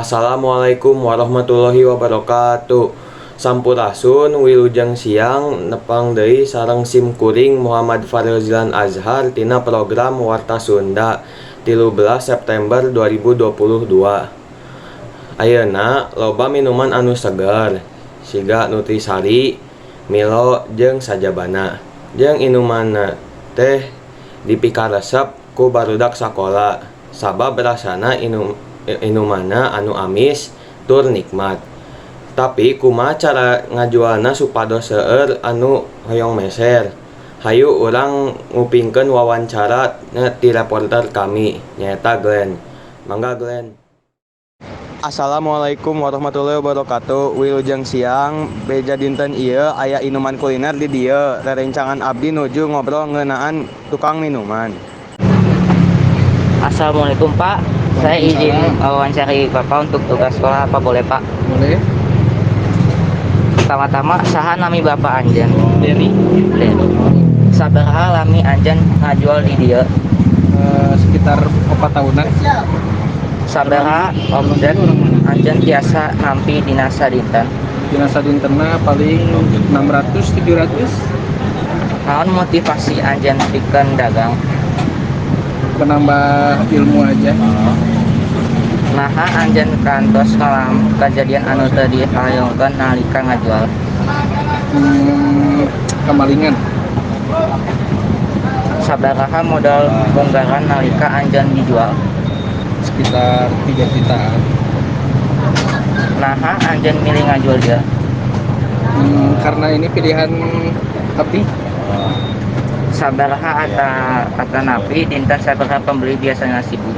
Assalamualaikum warahmatullahi wabarakatuh. Sampurasun, wilujeng siang, nepang deui sareng sim kuring Muhammad Farel Azhar tina program Warta Sunda 13 September 2022. Ayeuna loba minuman anu seger siga Nutrisari, Milo jeung sajabana. Jeung inumanna teh dipikaresep ku barudak sakola sabab rasana inumanna anu amis tur nikmat. Tapi kumaha cara ngajualna supados seueur anu hoyong meser? Hayu urang ngupingkeun wawancara ti reporter kami, nyaeta Glenn. Mangga, Glenn. Assalamualaikum warahmatullahi wabarakatuh. Wilujeng siang, beja dinten ieu aya inuman kuliner di dieu. Rerencangan abdi nuju ngobrol ngeunaan tukang minuman. Assalamualaikum, Pak, saya izin wawancari Bapak untuk tugas sekolah, apa boleh, Pak? Boleh. Pertama-tama, saha nami Bapak anjeun? Dery. Dery. Sabaraha lami anjeun ngajual di dieu? Sekitar 4 tahunan. Sabaraha omset anjeun tiasa nampi dina sadinten? Dina sadintenna paling 600 700. Naon motivasi anjeun pikeun dagang? Menambah ilmu aja. Naha anjeun kantos ngalaman kejadian anu teu dihoyongkeun nalika ngajual? Kemalingan. Sabaraha modal munggaran nalika anjeun dijual? Sekitar 3 jutaan. Naha anjeun milih ngajual dieu? Karena ini pilihan abdi. Sabaraha atanapi dinten sabaraha pembeli biasanya sibuk?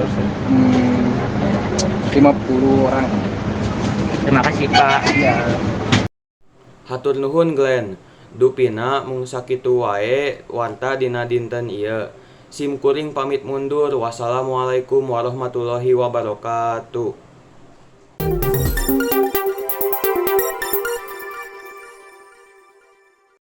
50 orang. Terima kasih, Pak. Ya. Hatur nuhun, Glenn. Dupina mung sakitu wae warta dina dinten ieu. Sim kuring pamit mundur. Wassalamualaikum warahmatullahi wabarakatuh.